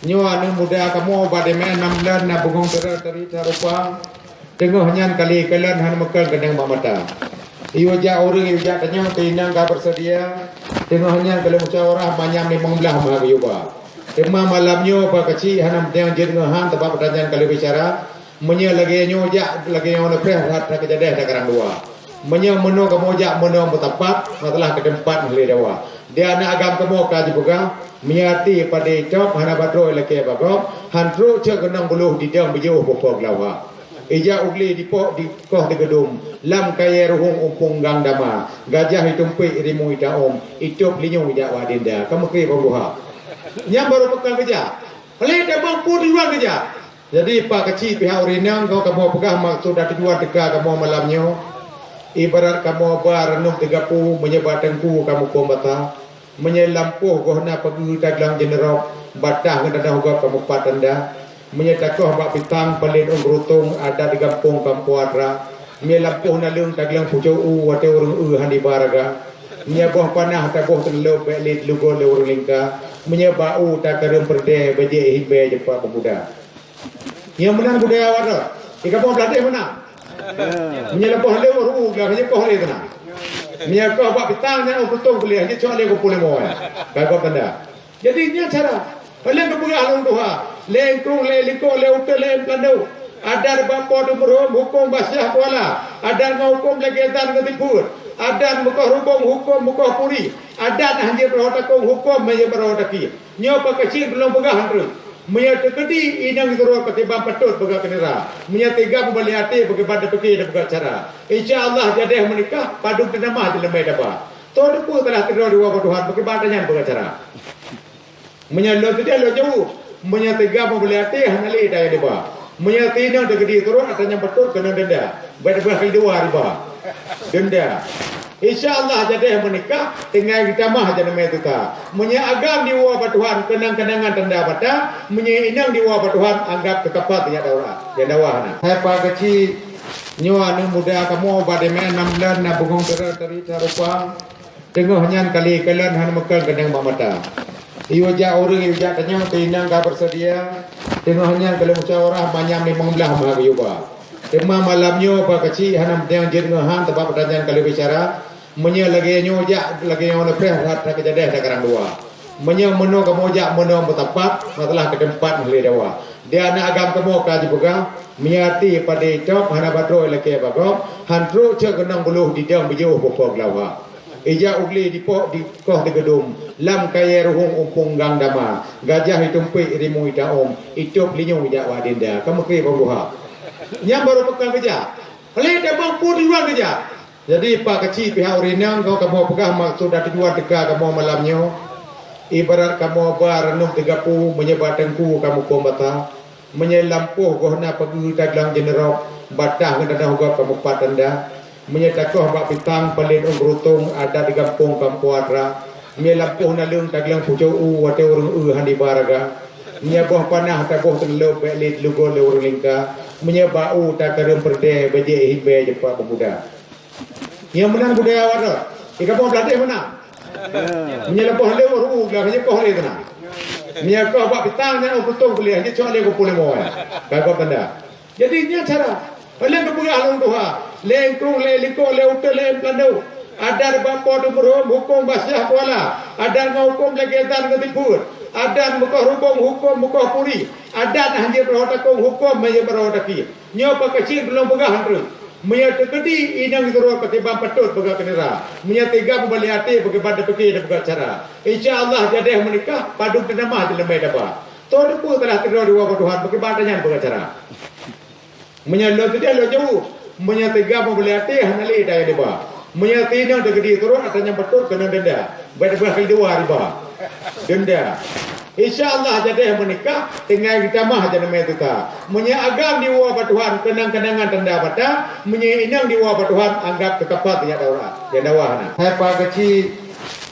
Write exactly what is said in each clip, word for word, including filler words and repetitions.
Nyoe aneuk muda kamoe bak dimé nam buleuen na bungong teureun teurit rupa. Teungoh nyan kali kalon hana meukeun keunong bak mata. Yue jak ureuëng yue jak tanyoe teuinong ka beuseudia. Teungoh nyan ka lheueh musyawarah manyam limong blaih meuhah geuyue ba. Teuma malam nyoe bak keuchik hana meuteung jeuet ngon han teubak peutanyan ka lheueh bicara. Meunyoe lagée nyoe jak lagée nyoe leupeh that that keujadeh takarang dua. Meunyoe meunoe kamoe jak meunoe meutampat masalah keu teumpat lé dawa. Di aneuk agam kamoe ka jipeugah, meunyoe até padé cok hana batroe lakée bagom, han trok cok keunong buluh didong beujeuh pupo geulawa. Ija ugli dipok dikoh digeudum, lam kayée ruhueng umpung gang dama, gajah itumpik rimueng itaom, itop linyueng ijak wadinda, ka meukri pembuha. Nyang barô peukang keujak. Paleng tabang pun iwan keujak. Jadi pak keuchik pihak ureuëng inong goh kamoe peugah maksud dan tujuan teuka kamoe malam nyoe. Ibarat kamoe ba reunub teugapu meunyoe bak teungku kamoe pom bata. Meunyoe lampôh goh na peugeu taglang jeuneurob, batah ngon tanoh gob kamoe pat tanda. Meunyoe takoh bak pitang paleng ôn geurutong adat di gampông kampoe atra. Meunyoe lampôh naleueng taglang pucôk u watée ureuëng eu han iba raga. Meunyoe boh panah taboh teulop bék lé teulugor lé ureuëng lingka. Meunyoe ba u takareueng peureudée bajée himbée jeumpa peumuda. Nyang meunan budaya awak droe. Di kamoe Blahdeh meunan. Meunyoe leubeh lé ureuëng u, ka hana koh lé teuna. Meunyoe koh bak pitang nyan ureuëng tutong keuleh, hana cok lé kumpul lé moe. Ka gob tanda. Jadi nyan cara. Paleng geupeugah lôn tuha, lé engkong, lé likot, lé uteuen, lé peulando. Adat bak po teumeurhom, hukôm bak syah kuala. Adat ngon hukôm lagée dan ngon tipeue. Adat meukoh rubông, hukôm meukoh puri. Adat hana jeuet roh takong, hukôm hana jeuet roh taki. Nyoe pakon cit ulôn peugah han treuk. Meunyoe teukeudi inong sidroe pakriban patôt peugah keu nira. Meunyoe teuga mubalek até pakriban tapike dan peugah cara. Insya Allah jadeh meunikah padub teunamah di leumé daba. Toh teupeue salah sidroe di woe bak Tuhan pakriban tanyan peugah cara. Meunyoe lôn seudeh lôn jaweueb, meunyoe teuga mubalek até hana lé daya deba. Meunyoe teuinong teukeudi sidroe atra nyang patôt keunong denda. Bék teupeugah keu dua riba. Denda. Insya Allah jadeh meunikah tinggai geutamah janmé teuka. Meunyoe agam diwoe bak Tuhan keunong-keunongan tanda mata, meunyoe inong diwoe bak Tuhan anggab teukapat nyang dawa, nyang dawa na. Hai pak keuchik, nyoe aneuk muda kamoe bak dimé nam buleuen na bungong teureun teurit rupa. Teungoh nyan kali kalon hana meukeun keunong bak mata. Yue jak ureuëng yue jak tanyoe teuinong ka beuseudia. Teungoh nyan ka lheueh musyawarah manyam limong blaih meuhah geuyue ba. Teuma malam nyoe bak keuchik hana meuteung jeuet ngon han teubak peutanyan ka lheueh bicara. Meunyoe lagée nyoe jak lagée nyoe leupeh that that keujadeh takarang dua. Meunyoe meunoe kamoe jak meunoe meutampat masalah keu teumpat lé dawa. Di aneuk agam kamoe ka jipeugah, meunyoe até padé itop hana batroe lakée bagom, han trok cok keunong buluh didong beujeuh pupo geulawa. Ija ugli dipok dikoh digeudum, lam kayée ruhueng umpung gang dama, gajah itumpik rimueng itaom, itop linyueng ijak wadinda, ka meukri pembuha. Nyang barô peukang keujak. Paleng tabang pun iwan keujak. Jadi pak keuchik pihak ureuëng inong goh kamoe peugah maksud dan tujuan teuka kamoe malam nyoe. Ibarat kamoe ba reunub teugapu meunyoe bak teungku kamoe pom bata. Meunyoe lampôh goh na peugeu taglang jeuneurob, batah ngon tanoh gob kamoe pat tanda. Meunyoe takoh bak pitang paleng ôn geurutong adat di gampông kampoe atra. Meunyoe lampôh naleueng taglang pucôk u watée ureuëng eu han iba raga. Meunyoe boh panah taboh teulop bék lé teulugor lé ureuëng lingka. Meunyoe ba u takareueng peureudée bajée himbée jeumpa peumuda. Nyang meunan budaya awak droe. Di kamoe Blahdeh meunan. Meunyoe leubeh lé ureuëng u, ka hana koh lé teuna. Meunyoe koh bak pitang nyan ureuëng tutong keuleh, hana cok lé kumpul lé moe. Ka gob tanda. Jadi nyan cara. Paleng geupeugah lôn tuha, lé engkong, lé likot, lé uteuen, lé peulando. Adat bak po teumeurhom, hukôm bak syah kuala. Adat ngon hukôm lagée dan ngon tipeue. Adat meukoh rubông, hukôm meukoh puri. Adat hana jeuet roh takong, hukôm hana jeuet roh taki. Nyoe pakon cit ulôn peugah han treuk. Meunyoe teukeudi inong sidroe pakriban patôt peugah keu nira. Meunyoe teuga mubalek até pakriban tapike dan peugah cara. Insya Allah jadeh meunikah padub teunamah di leumé daba. Toh teupeue salah sidroe diwoe bak Tuhan pakriban tanyan peugah cara. Meunyoe lôn seudeh lôn jaweueb, meunyoe teuga mubalek até hana lé daya deba. Meunyoe teuinong teukeudi sidroe atra nyang patôt keunong denda. Bék teupeugah keu dua riba. Denda. Insya Allah jadeh meunikah tinggai geutamah janmé teuka. Meunyoe agam diwoe bak Tuhan keunong-keunongan tanda mata, meunyoe inong diwoe bak Tuhan anggab teukapat nyang dawa, nyang dawa na. Hai pak keuchik,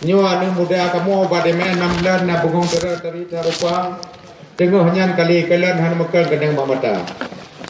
nyoe aneuk muda kamoe bak dimé nam buleuen na bungong teureun teurit rupa. Teungoh nyan kali kalon hana meukeun keunong bak mata.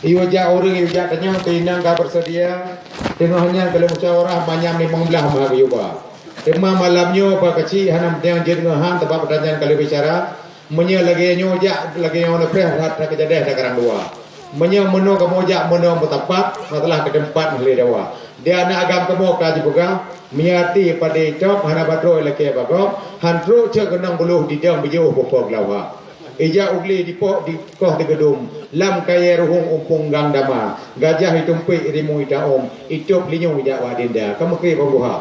Yue jak ureuëng yue jak tanyoe teuinong ka beuseudia. Teungoh nyan ka lheueh musyawarah manyam limong blaih meuhah geuyue ba. Teuma malam nyoe bak keuchik hana meuteung jeuet ngon han teubak peutanyan ka lheueh bicara. Meunyoe lagèe nyoe jak, lagèe nyoe neupreh, that that keujadeh takarang dua. Meunyoe meunoe kamoe jak, meunoe meutampat, masalah keu teumpat lé dawa. Di aneuk agam kamoe ka jipeugah, meunyoe até padé cok hana batroe lakèe bagom, han trok cok keunong beulôh didong beujôh pupo geulawa. Ija u glé dipok dikoh teugeudum, lam kayèe ruhueng umpung gang dama, gajah itumpék rimueng itaôm, itôb linyueng ijak bak dinda, ka meukré bak buha.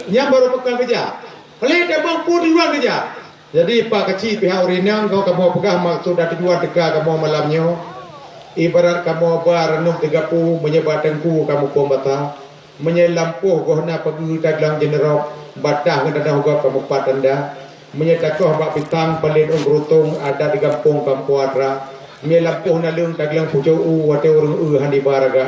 Nyan barô peukan keujak. Kali tabang peue tujuan keujak. Jadi, pak keuchik pihak ureueng inong, kamoe peugah maksud dan tujuan teuka kamoe malam nyoe. Ibarat kamoe ba reunôk teugapu, meunyoe bak teungku kamoe phon basa. Meunyoe lampôh goh na peugeu tagleueng jeuneurob, batah ngon tanoh gob kamoe pat tanda. Meunyoe takoh bak pisang, palét ôn geurutông, adat di gampông kamoe atra. Meunyoe lampôh naleueng tagleueng pucôk u, watèe ureueng eu han iba raga.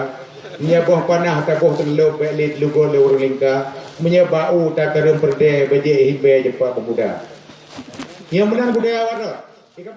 Meunyoe boh panah taboh teulôb, bèk lé teulugôt lé ureueng lingka. Meunyoe bak u takareueng peureudèe, bajèe himbèe jeumpa peumuda. Nyang meunan budaya awak droe.